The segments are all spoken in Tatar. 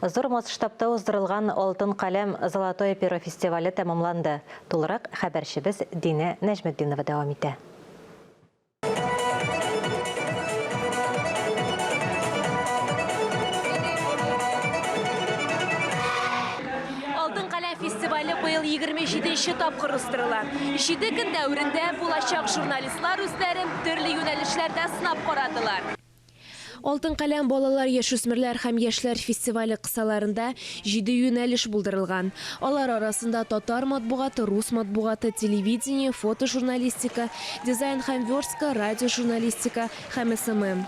Зур масштабта уздырылган Алтын каләм, Золотое перо фестивале тәмамланды. Тулырак хәбәрчебез Динә Нәҗметдинова дәвам итә. Алтын каләм фестивале быел 27 нче тапкыр уздырыла. Җиде көн дәверендә булачак журналистлар үзләрен төрле юнәлешләрдә сынап карадылар. Алтын каләм балалар, яшүсмерләр һәм яшьләр фестивале кысаларында җиде юнәлеш булдырылган. Алар арасында татар матбугаты, рус матбугаты, телевидение, фотожурналистика, дизайн һәм верстка, радиожурналистика һәм SMM.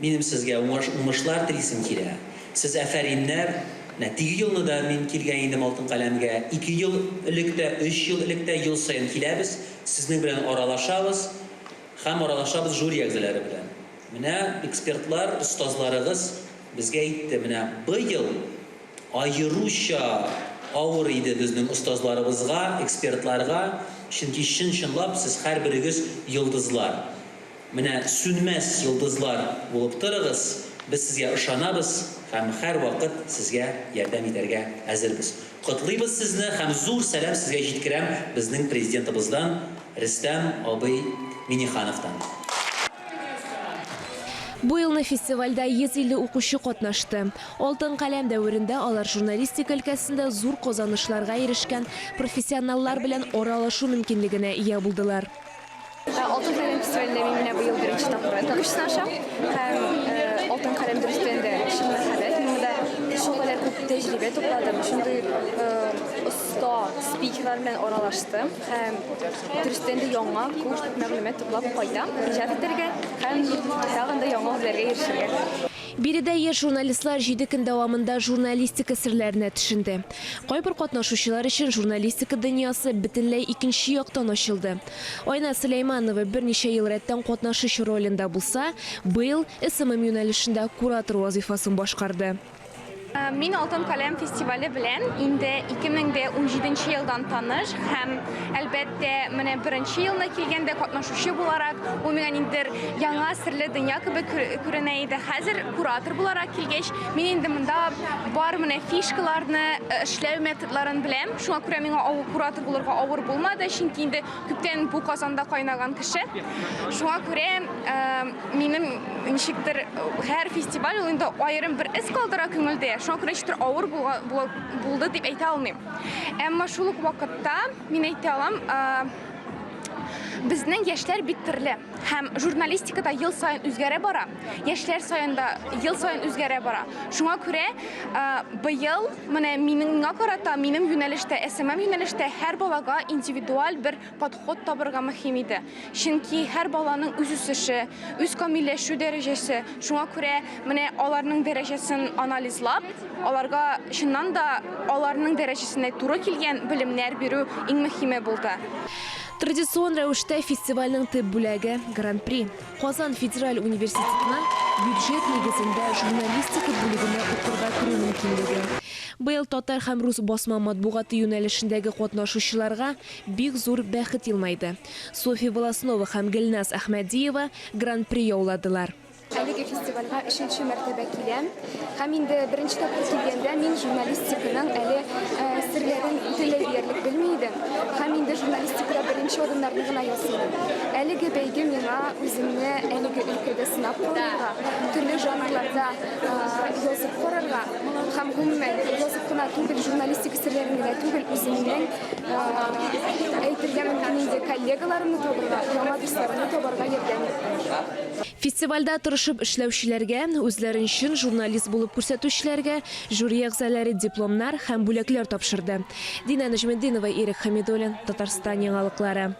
Минем сезгә уңышлар телисем килә. Сез афәриннәр. Менә теге елны да мин килгән идем Алтын каләмгә. Ике ел элек тә, өч ел элек тә ел саен киләбез, сезнең белән аралашабыз һәм аралашабыз жюри әгъзалары белән. Менә экспертлар, остазларыгыз безгә әйтте, менә быел аеруча авыр иде безнең остазларыбызга, экспертларга, чөнки чын-чынлап сез һәрберегез йолдызлар. Менә сүнмәс йолдызлар булып торыгыз, без сезгә ышанабыз һәм һәрвакыт сезгә ярдәм итәргә әзербез. Котлыйбыз сезне һәм зур сәлам сезгә җиткерәм безнең Президентыбыздан Рөстәм абый Миннехановтан. Бу елны фестивальдә 150 укучы катнашты. Алтын каләм дәверендә алар журналистика өлкәсендә зур казанышларга ирешкән профессионаллар белән аралашу мөмкинлегенә ия булдылар. Алтын каләм фестивалендә мин менә быел беренче тапкыр көч сынашам. Һәм Алтын каләм дөрестән дә чын мәхәббәт. Мин монда шулкадәр күп тәҗрибә тупладым, шундый оста спикерлар белән аралаштым һәм дөрестән дә яңа күп мәгълүмат туплап кайтам, иҗат итәргә һәм тагын да яңа үрләргә ирешергә. Биредә яшь журналистлар җиде көн дәвамында журналистика серләренә төшенде. Кайбер катнашучылар өчен журналистика дөньясы бөтенләй икенче яктан ачылды. Айназ Сөләйманова берничә ел рәттән катнашучы ролендә булса, быел SMM юнәлешендә куратор вазыйфасын башкарды. Мин Алтын каләм фестивале белән инде 2017 нче елдан таныш һәм, әлбәттә, менә беренче елны килгәндә катнашучы буларак, ул миңа ниндидер яңа серле дөнья кебек күренә иде. Хәзер куратор буларак килгәч, мин инде монда бар менә фишкаларны, эшләү методларын беләм. Шуңа күрә миңа куратор булырга авыр булмады, чөнки инде күптән бу казанда кайнаган кеше. Шуңа күрә Минем ничектер һәр фестиваль ул инде аерым бер эз калдыра күңелдә. Шуңа күрә ничектер авыр булды дип әйтә алмыйм. Әмма шул ук вакытта мин әйтә алам, безнең яшьләр бик төрле һәм журналистика да ел саен үзгәрә бара. Яшьләр саен да ел саен үзгәрә бара. Шуңа күрә быел менә минем миңа карата минем юнәлештә, SMM юнәлештә һәр балага индивидуаль бер подход табырга мөһим иде. Чөнки һәр баланың үз үсеше, үз камилләшү дәрәҗәсе. Шуңа күрә менә аларның дәрәҗәсен анализлап, аларга чыннан да аларның дәрәҗәсенә туры килгән белемнәр бирү иң мөһиме булды. Традицион рәвештә фестивальнең төп бүләге, Гран-при. Казан федераль университетына бюджет нигезендә журналистика бүлегенә укырга керү мөмкинлеге. Быел татар һәм рус басма матбугаты юнәлешендәге катнашучыларга Бик зур бәхет елмайды. Софья Волостнова һәм Гөлназ Әхмәдиева Гран-при яуладылар. Әлеге фестивальгә өченче мәртәбә киләм. Һәм инде беренче тапкыр килгәндә мин журналистиканың әле серләрен бөтенләй диярлек белми идем. Һәм инде журналистикада беренче адымнарны гына ясый идем. Әлеге бәйге миңа үземне әлеге өлкәдә сынап карарга, төрле жанрларда язып карарга һәм гомумән язып кына түгел, журналистика серләрен генә түгел, үземнең Әйтергә мөмкин инде, коллегаларымны табырга, яңа дусларымны табарга ярдәм итте. Фестивальдә тырышып эшләүчеләргә, үзләрен чын журналист булып күрсәтүчеләргә жюри әгъзалары дипломнар һәм бүләкләр тапшырды. Динә Нәҗметдинова, Ирек Хәмидуллин, Татарстан яңалыклары.